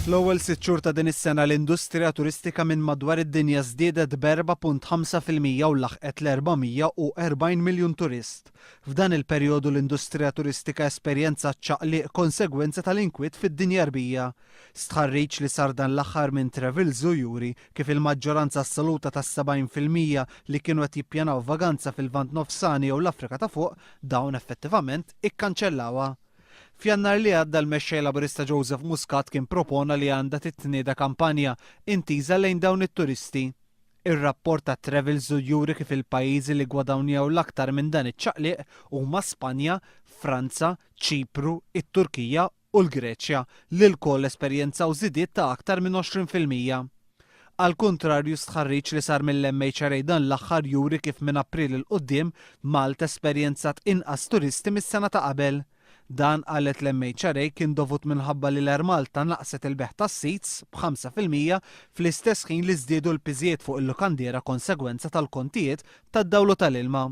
Fl-ewwel sitt xhur ta' din is-sena l-industrija turistika minn madwar id-dinja żdiedet b'4.5% u laħqet l-440 miljun turist. F'dan il-perjodu l-industrija turistika esperjenzat ċaqliq konsegwenza tal-inkwiet fid-dinja Għarbija. Stħarriġ li sar dan l-aħħar minn Travelzoo juri kif il-maġġoranza assoluta tas-70% li kienu qed jippjanaw vaganza fil-Lvant Nofsani jew l-Afrika ta' Fuq, dawn effettivament ikkanċellawha. F'Jannar li għadda l-Mexxej Laburista Joseph Muscat kien propona li għandha titnieda kampanja intiża lejn dawn it-turisti. Ir-rapport ta' Travelzoo juri kif il-pajjiżi li ggwadanjaw l-aktar minn dan iċ-ċaqliq huma Spanja, Franza, Ċipru, it-Turkija u l-Greċja, li lkoll esperjenzaw żidiet ta' aktar minn 20%. Għall-kuntrarju, stħarriġ li sar mill-MHRA dan l-aħħar juri kif minn April 'il quddiem, Malta esperjenzat inqas turisti mis-sena ta' qabel. Dan, qalet l-MHRA, kien dovut minħabba li l-Air Malta naqqset il-bejgħ tas-seats b'5% fl-istess ħin li żdiedu l-piżijiet fuq il-lukandiera konsegwenza tal-kontijiet tad-dawl u tal-ilma.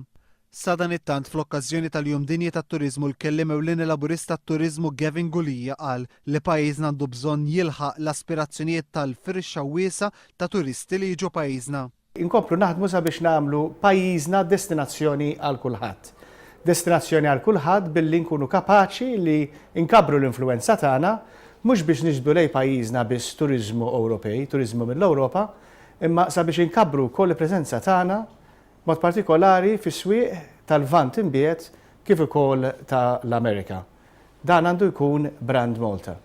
Sadanittant, fl-okkażjoni tal-Jum Dinji tat-Turiżmu l-Kelliem Ewlieni Laburista għat-Turiżmu Gavin Gulia qal li pajjiżna għandu bżonn jilħaq l-aspirazzjonijiet tal-firxa wiesgħa ta' turisti li jiġu pajjiżna. Inkomplu naħdmu sabiex nagħmlu pajjiżna destinazzjoni għal kulħadd. Destinazzjoni għal kulħadd billi nkunu kapaċi li nkabbru l-influwenza tagħna mhux biex niġbdu lejn pajjiżna biss turiżmu Ewropej, turiżmu mill-Ewropa, imma sabiex inkabbru wkoll il-preżenza tagħna b'mod partikolari fis-swieq tal-Lvant Imbiegħed kif ukoll ta' l-Amerika. Dan għandu jkun Brand Malta.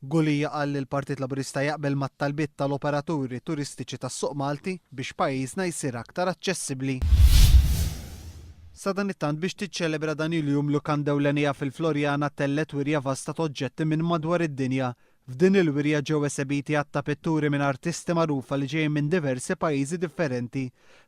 Gulia qal li l-Partit Laburista jaqbel mat-talbiet tal-operaturi turistiċi tas-suq Malti biex pajjiżna jsir aktar aċċessibbli. Sadanittant biex tiċċelebra dan il-jum lukanda ewlenija fil-Floriana tellgħet wirja vasta t'oġġetti minn madwar id-dinja. F'din il-wirja ġew esebiti għadd ta' pitturi minn artisti magħrufa li ġejjin minn diversi pajjiżi differenti.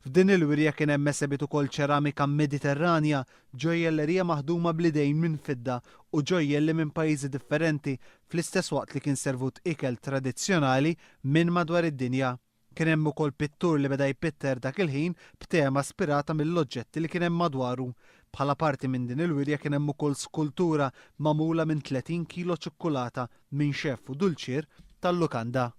F'din il-wirja kien hemm esebit ukoll ċeramika Mediterranja, ġojjellerija maħduma bl-idejn minn fidda u ġojjelli minn pajjiżi differenti fl-istess waqt li kien servut ikel tradizzjonali minn madwar id-dinja. Kien hemm ukoll pittur li beda jpitter dak il-ħin b'tema spirata mill-oġġetti li kien hemm madwaru. Bħala parti minn din il-wirja kien hemm ukoll skultura magħmula minn 30 kilo ċikkulata minn xeff u dulċier tal-lukanda.